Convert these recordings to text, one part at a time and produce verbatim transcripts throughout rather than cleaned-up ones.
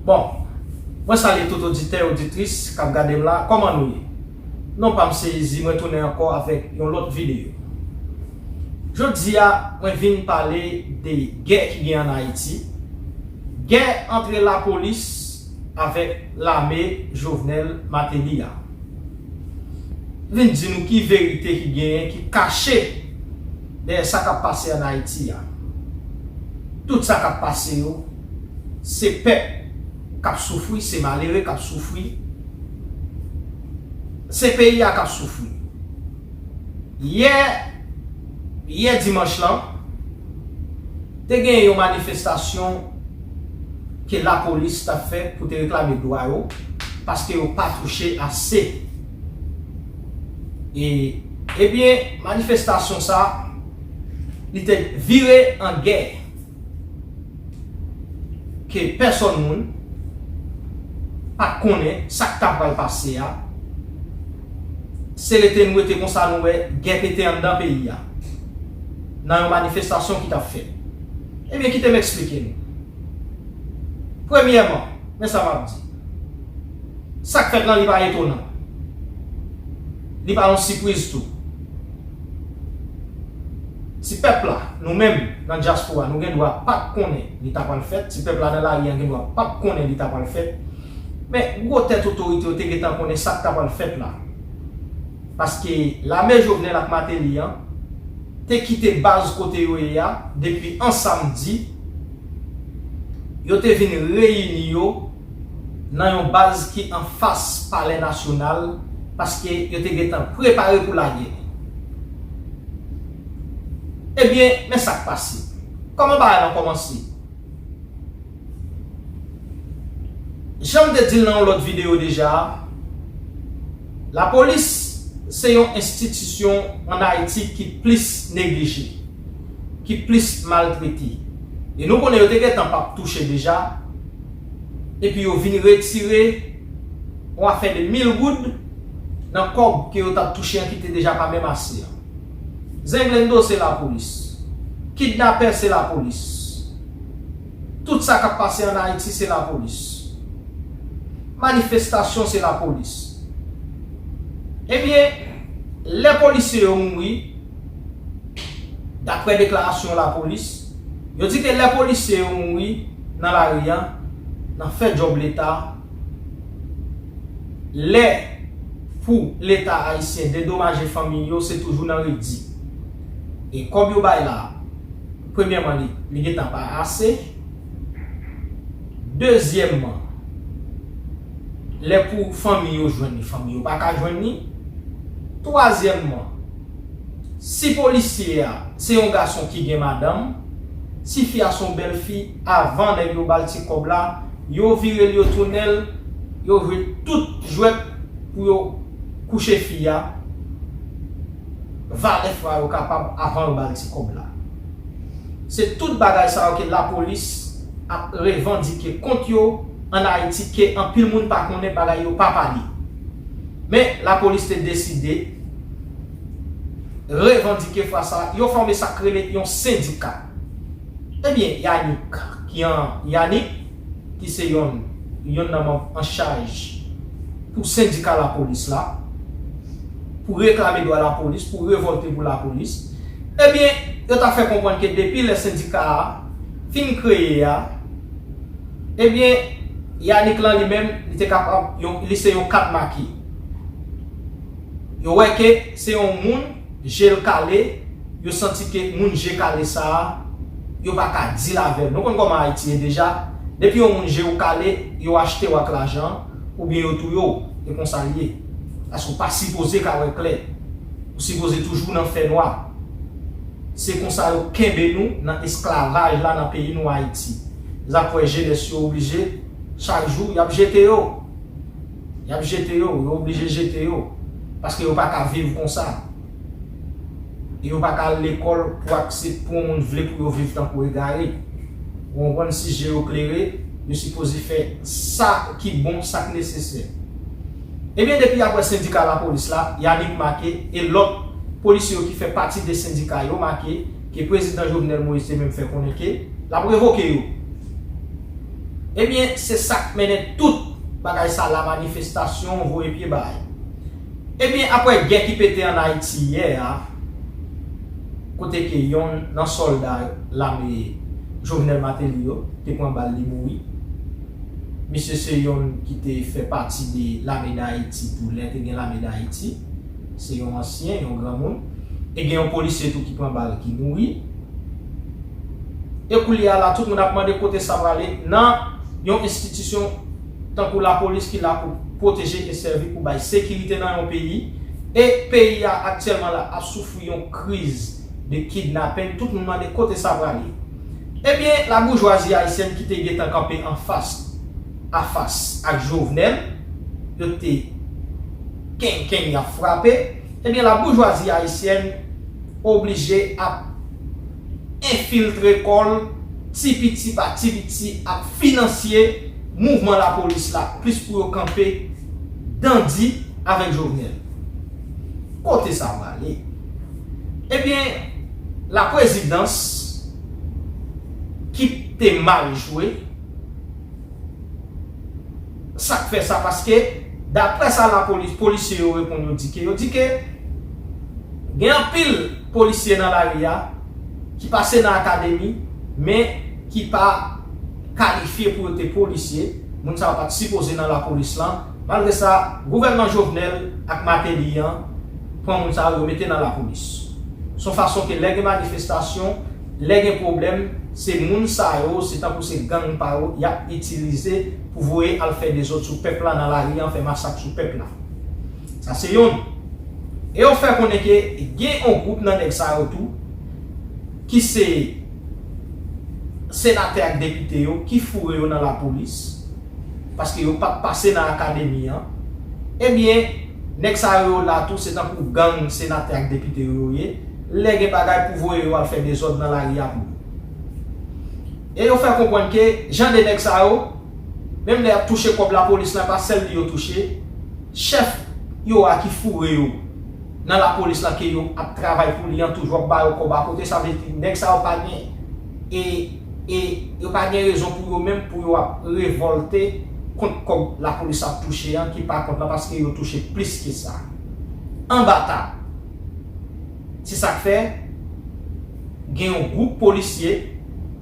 Bon, mwen salye tout oditè, oditris k ap gade m la. Kòman nou ye? Non pa m se Easy, mwen tounen ankò avèk yon lòt videyo. Jodi a, mwen vin pale de gè ki gen ann Ayiti, gè antre lapolis avèk lame Jovenel Martelly a. Vin di nou ki verite ki genyen, ki kache dèyè sa k ap pase ann Ayiti a. Tout sa k ap pase yo, se pèp k ap soufri, se malere k ap soufri, se peyi a k ap soufri. Yè, yè dimanch lan, te gen yon manifestasyon ke lapolis t ap fè pou te reklame dwa yo, paske yo pa touche ase. E, ebyen, manifestasyon sa, li te vire an gè ke pèsòn moun pa t konnen sa k ta pral pase a. Se rete nou rete konsa, nou wè gè pete anndan peyi a, nan yon manifestasyon ki t ap fèt. Ebyen, kite m eksplike nou. Premyèman, men sa m ap di. Sa k fèt lan, li pa etonan. Li pa yon sipriz tou. Si pèp la, nou menm, nan dyaspora, nou gen dwa pa t konnen li ta pral fèt, si pèp la nan lari a gen dwa pa t konnen li ta pral fèt, men gwo tèt otorite yo te gentan konnen sa k ta pral fèt la. Paske lame Jovenel ak Martelly an te kite baz kote yo ye a depi an samdi, yo te vin reyini yo nan yon baz ki anfas Palè Nasyonal, paske yo te gentan prepare pou lage. Ebyen, men sa k pase. Kòman bagay lan kòmanse? Jan m te di l nan yon lòt videyo deja, lapolis se yon enstitisyon ann Ayiti ki plis neglije, ki plis maltrete. E nou konnen yo te gentan p ap touche deja, epi yo vin retire yon afè de mil goud nan kòb ke yo t ap touche an ki te deja pa menm ase an. Zenglendo se lapolis. Kidnapè se lapolis. Tout sa k ap pase ann Ayiti se lapolis. Manifestasyon se lapolis. Ebyen, lè polisye yo mouri, daprè deklarasyon lapolis, yo di ke lè polisye yo mouri nan lari a, nan fè djòb Leta, lè pou Leta ayisyen dedomaje fanmi yo, se toujou nan redi. E kòb yo bay la, premyèman, li, li gentan pa ase. Dezyèmman, lè pou fanmi yo jwenn li, fanmi yo pa ka jwenn li. Twazyèmman, si polisye a se yon gason ki gen madanm, si fi a se yon bèl fi, avan nèg yo ba l ti kòb la, yo vire l, yo tounen l, yo jwe tout jwèt pou yo kouche fi a, valè fwa yo kapab avan yo ba l ti kòb la. Se tout bagay sa yo ke lapolis ap revandike kont yo ann Ayiti, ke anpil moun pa konnen, bagay yo pa pale. Men lapolis te deside revandike fwa sa, yo fòme sa k rele yon sendika. Ebyen, Yanick, ki an, Yanick, ki se yonn, yonn nan manm an chaj pou sendika lapolis la, pou reklame dwa lapolis, pou revòlte pou lapolis, ebyen, yo ta fè konprann ke depi lè sendika a fin kreye a, ebyen, Yanick lan li menm, li te kapab, yon, li se yon kat make. Yo wè ke se yon moun je l kale, yo santi ke moun je kale sa a, yo pa ka deal avè l. Nou konn kòman Ayiti ye deja, depi yon moun je w kale, yo achte w ak lajan, oubyen yo touye w. E konsa l ye. Paske w pa sipoze ka wè klè. Ou sipoze toujou nan fènwa. Se konsa yo kenbe nou nan esklavaj la nan peyi nou Ayiti. Zafè jenès yo oblije, chak jou, y ap jete yo. Y ap jete yo, yo oblije jete yo. Paske yo pa ka viv konsa. E yo pa ka al lekòl pou aksepte pou yon moun vle pou yo viv tankou egare. Ou konprann, si je yo klere, yo sipoze fè sa ki bon, sa k nesesè. Ebyen, depi apre sendika lapolis la, Yanick Maquet e lòt polisye yo ki fè pati de sendika yo make ke prezidan Jovenel Moïse te menm fè konnen ke l ap revoke yo. Ebyen, se sa k mennen tout bagay sa la, manifestasyon, voye pye bay. Ebyen, apre gè ki pete ann Ayiti yè a, kote ke yonn nan sòlda lame Jovenel Martelly yo te pran bal, li mouri. Misye se yonn ki te fè pati de lame Dayiti tou, lè te gen lame Dayiti. Se yon ansyen, yon granmoun. E gen yon polisye tou ki pran bal, ki mouri. E koulye a la, tout moun ap mande kote sa prale nan yon enstitisyon tankou lapolis ki la pou pwoteje e sèvi pou bay sekirite nan yon peyi. E peyi a aktyèlman la ap soufri yon kriz de kidnaping. Tout moun mande kote sa prale. Ebyen, laboujwazi ayisyèn ki te gentan kanpe anfas afas ak Jovenel, yo te kenken, y ap frape. Ebyen, laboujwazi ayisyèn oblije ap enfiltre kò l, ti piti pa ti piti, ap finansye mouvman lapolis la, plis pou yo kanpe dandi avèk Jovenel. Kote sa prale? Ebyen, laprezidans ki te mal jwe, sa k fè sa? Paske, daprè sa lapolis, polisye yo reponn, yo di ke, yo di ke gen anpil polisye nan lari a ki pase nan akademi, men ki pa kalifye pou yo te polisye. Moun sa yo pa t sipoze nan lapolis lan. Malgre sa, gouvènman Jovenel ak Martelly an pran moun sa yo, yo mete nan lapolis. Se yon fason ke lè gen manifestasyon, lè gen pwoblèm, se moun sa yo, se tankou se gang pa yo, y ap itilize pou voye al fè dezòd sou pèp la nan lari an, fè masak sou pèp la. Sa se yonn. E yo fè konnen ke gen yon gwoup nan nèg sa yo tou, ki se senatè ak depite yo, ki foure yo nan lapolis, paske yo pa t pase nan akademi an. Ebyen, nèg sa yo la tou, se tankou gang senatè ak depite yo yo ye. Lè gen bagay pou voye yo al fè dezòd nan lari a pou yo. E yo fè konprann ke jan de nèg sa yo, menm lè y ap touche kòb lapolis lan, pa sèl li yo touche, chèf yo a ki foure yo nan lapolis lan, ke yo ap travay pou li an, toujou ap ba yo kòb akote. Sa vle di nèg sa yo pa gen, e, e yo pa gen rezon pou yo menm, pou yo ap revòlte kont kòb lapolis ap touche an, ki pa kont lan, paske yo touche plis ke sa. Anba tab. Se sa k fè gen yon gwoup polisye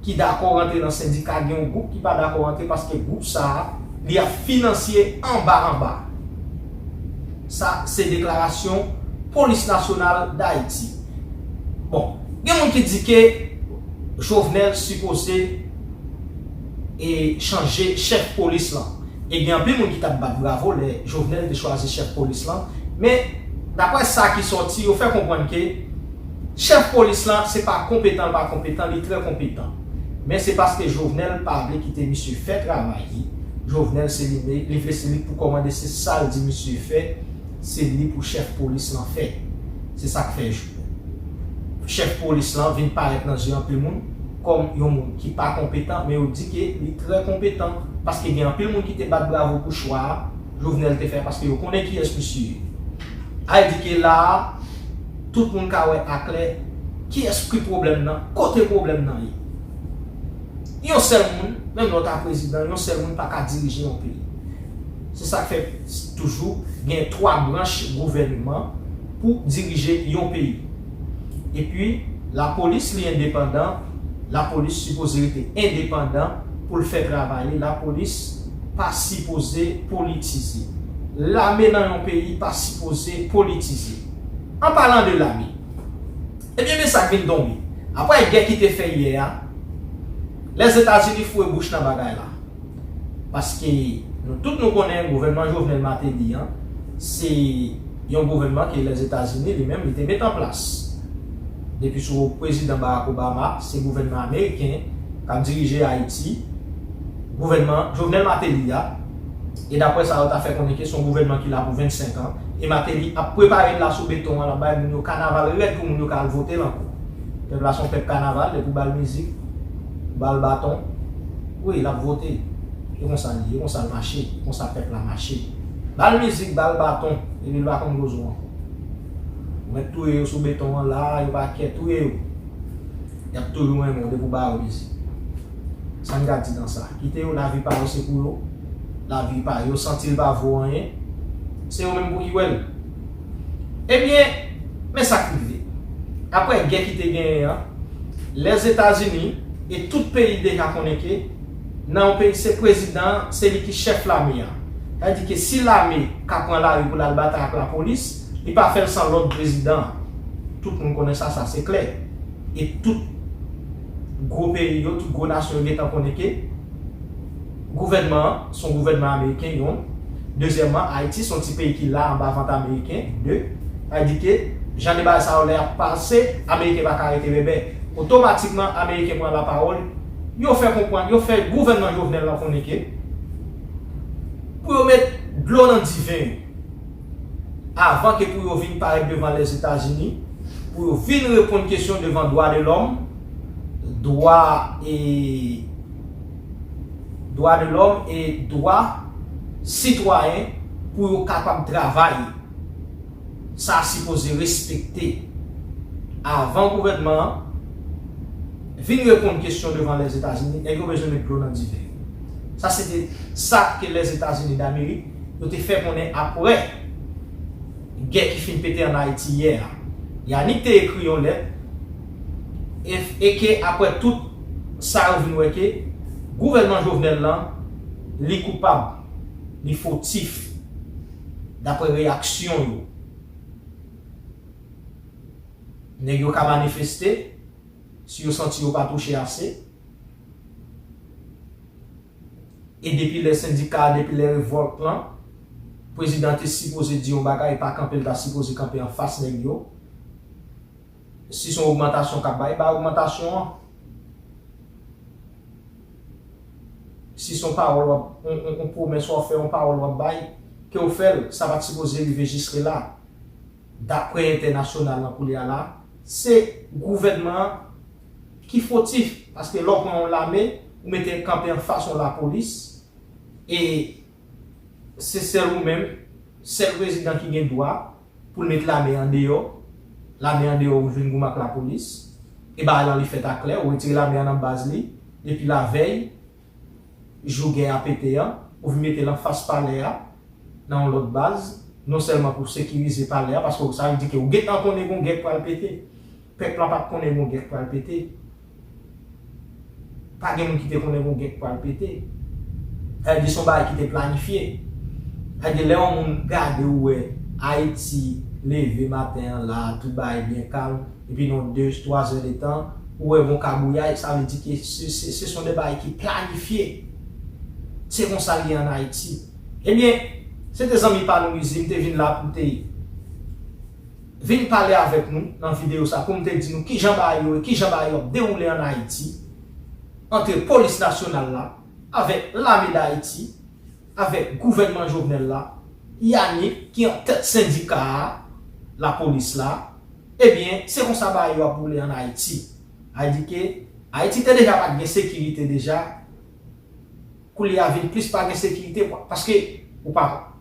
ki dakò rantre nan sendika, gen yon gwoup ki pa dakò rantre, paske gwoup sa a, li ap finansye anba anba. Sa se deklarasyon Polis Nasyonal Dayiti. Bon, gen moun ki di ke Jovenel sipoze e chanje chèf polis lan. E gen anpil moun ki t ap bat bravo lè Jovenel te chwazi chèf polis lan. Men, daprè sa ki sòti, yo fè konprann ke chèf polis lan, se pa konpetan l pa konpetan, li trè konpetan. Men se paske Jovenel pa vle kite misye fè travay li. Jovenel se li, li vle se li pou kòmande, se sa l di misye fè, se li pou chèf polis lan fè. Se sa k fè chèf polis lan vin parèt nan zye anpil moun kòm yon moun ki pa konpetan, men yo di ke li trè konpetan, paske gen anpil moun ki te bat bravo pou chwa a Jovenel te fè, paske yo konnen kiyès misye ye. A di ke la a, tout moun ka wè aklè kiyès ki pwoblèm nan, kote pwoblèm nan ye. Yon sèl moun, menm lè w ta prezidan, yon sèl moun pa ka dirije yon peyi. Se sa k fè toujou gen twa branch gouvènman pou dirije yon peyi. Epi, lapolis li endepandan, lapolis sipoze rete endepandan pou l fè travay li, lapolis pa sipoze politize. Lame nan yon peyi pa sipoze politize. An palan de lame, ebyen, men sa k vin tonbe. Apre gè ki te fè yè a, Lèzetazini foure bouch nan bagay la. Paske nou tout nou konnen gouvènman Jovenel Martelly an, se yon gouvènman ke Lèzetazini li menm li te met an plas. Depi sou prezidan Barack Obama, se gouvènman ameriken k ap dirije Ayiti. Gouvènman Jovenel Martelly a, E daprè sa, yo ta fè konnen ke se yon gouvènman ki la pou vennsenk an. E Martelly ap prepare l la sou beton an, l ap bay moun yo kanaval rèd pou moun yo ka al vote l ankò. Pèp la se yon pèp kanaval, depi w ba l mizik, ba l baton, wi, l ap vote. E konsa l ye, e konsa l mache, e konsa pèp la mache. Ba l mizik, ba l baton, epi l pa konn koze w ankò. Ou mèt touye yo sou beton an la, yo pa kè, touye yo. Y ap toujou renmen w depi w ba yo mizik. Sa n ka di nan sa? Kite yo, lavi pa yo se pou yo. Lavi pa yo, santi l pa vo anyen. Se yo menm pou ki wè l. Ebyen, men sa k rive. Aprè gè ki te genyen an, Lèzetazini e tout peyi deja konnen ke nan yon peyi se prezidan an, se li ki chèf lame a. Sa vle di ke si lame ka pran lari pou l al batay ak lapolis, li pa fè l san lòd prezidan an. Tout moun konnen sa, sa se klè. E tout gwo peyi yo, tout gwo nasyon yo gentan konnen ke gouvènman an se yon gouvènman ameriken, yonn. Dezyèmman, Ayiti se yon ti peyi ki la anba vant ameriken, de. Sa vle di ke jan de bagay sa yo lè y ap pase, ameriken pa ka rete bèbè. Otomatikman, ameriken pran lapawòl, yo fè konprann, yo fè gouvènman Jovenel lan konnen ke pou yo met dlo nan diven yo, avan ke pou yo vin parèt devan Lèzetazini, pou yo vin reponn kesyon devan dwa de lòm, dwa e dwa de lòm e dwa sitwayen pou yo kapab travay. Sa sipoze respekte. Avan gouvènman an vin reponn kesyon devan Lèzetazini, nèg yo bezwen met dlo nan diven yo. Sa se te sa ke Lèzetazini Damerik yo te fè konnen aprè gè ki fin pete ann Ayiti yè a. Yanick te ekri yon lèt e, e ke aprè tout sa yo vin wè ke gouvènman Jovenel lan, li koupab, li fotif, daprè reyaksyon yo. Nèg yo ka manifeste, si yo santi yo pa touche ase. E depi lè sendika, depi lè revòlt lan, prezidan te sipoze di yon bagay, pa kanpe, l ta sipoze kanpe anfas nèg yo. Si se yon ogmantasyon k ap bay, bay ogmantasyon an. Si se yon pawòl w ap, yon, yon, yon pwomès w ap fè, yon pawòl w ap bay, ke w fè l, sa pa t sipoze rive jiske la. Daprè entènasyonal lan koulye a la, se gouvènman an ki fotif, paske lè w pran yon lame, ou mete kanpe anfas yon lapolis, e se sèl ou menm, sèl prezidan ki gen dwa pou l met lame an deyò, lame an deyò ou vin goumen ak lapolis, e bagay lan li fèt aklè, ou retire lame an nan baz li, depi lavèy, jou gè a pete an, ou vin mete l anfas palè a, nan yon lòt baz, non sèlman pou sekirize palè a, paske sa vle di ke ou gentan konnen gon gè k pral pete. Pèp la pa t konnen gon gè k pral pete. Pa gen moun ki te konnen gon gè k pral pete. Sa vle di se yon bagay ki te planifye. Sa vle di lè yon moun gade ou wè Ayiti leve maten an la, tout bagay byen kalm, epi nan de, twa zè de tan, ou wè gon kabouyay, sa vle di ke se, se, se son de bagay ki planifye. Se konsa l ye ann Ayiti. Ebyen, se te zanmi pa nou Wizi, m te vin la pou m te vin pale avèk nou nan videyo sa, pou m te di nou kijan bagay yo ye, kijan bagay yo ap dewoule ann Ayiti, antre polis nasyonal la, avèk lame d Ayiti, avèk gouvènman Jovenel la, Yanick ki an tèt sendika a, lapolis la, ebyen, se konsa bagay yo ap boule ann Ayiti. Sa vle di ke Ayiti te deja pa t gen sekirite deja, koulye a vin plis pa gen sekirite, paske ou pa,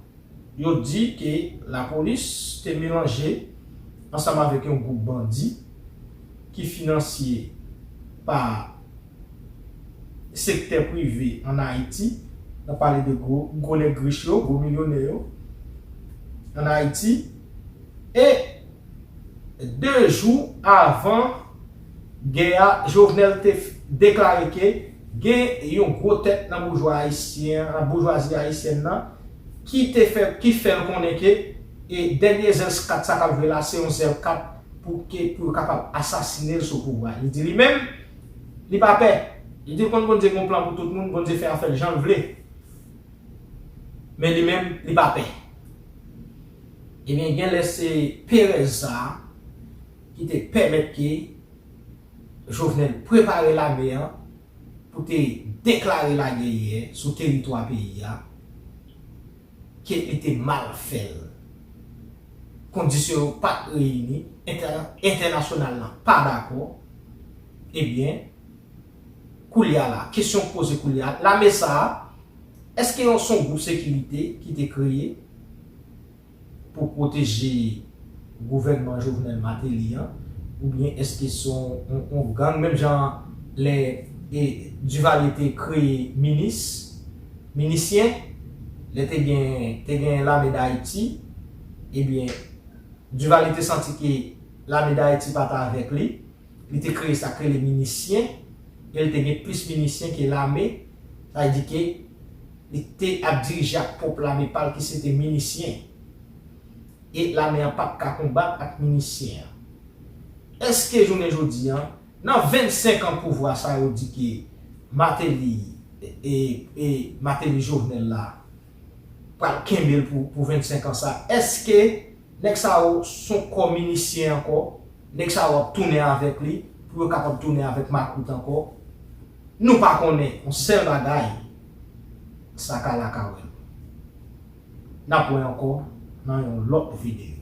yo di ke lapolis te melanje ansanm avèk yon gwoup bandi ki finansye pa sektè prive ann Ayiti, n ap pale de gwo, gwo nèg rich yo, gwo milyonè yo ann Ayiti, e de jou avan gè a, Jovenel te f-, deklare ke gen yon gwo tèt nan boujwa ayisyen an, nan boujwazi ayisyèn nan, ki te fè, ki fè l konnen ke, e, dènye zèl kat sa k ap jwe la, se yon zèl kat pou ke, pou yo kapab asasinen l sou pouvwa. Li di li menm, li pa pè. Li di l konn Bondye gen yon plan pou tout moun, Bondye fè afè l jan l vle. Men li menm, li pa pè. Ebyen, gen lè se perèz sa a ki te pèmèt ke Jovenel prepare lame an pou te deklare lagè yè sou teritwa peyi a. ke li te mal fè l. Kondisyon yo pa t reyini, entè-, entènasyonal lan pa dakò, ebyen, koulye a la, kesyon k poze koulye a, lame sa a, èske yon, se yon gwoup sekirite ki te kreye pou pwoteje gouvènman Jovenel Martelly an, oubyen èske se yon, yon, yon gang, menm jan lè e, Duvalier te kreye minis, minisyen, lè te gen, te gen lame Dayiti, ebyen, Duvalier te santi ke lame Dayiti pa t avèk li, li te kreye sa k rele minisyen, e li te gen plis minisyen ke lame, sa vle di ke li te ap dirije ak pwòp lame pa l ki se te minisyen. E lame an p ap ka konbat ak minisyen an. Èske jounen jodi an, nan vennsenk an pouvwa sa yo di ke Martelly, e, e, e Martelly Jovenel la, pral kenbe l pou, pou vennsenk an sa, èske nèg sa yo se yon kò minisyen ankò? Nèg sa yo ap tounen avèk li pou yo kapab tounen avèk makout ankò? Nou pa konnen yon sèl bagay, sa ka la ka wè l. N ap wè ankò nan yon lòt videyo.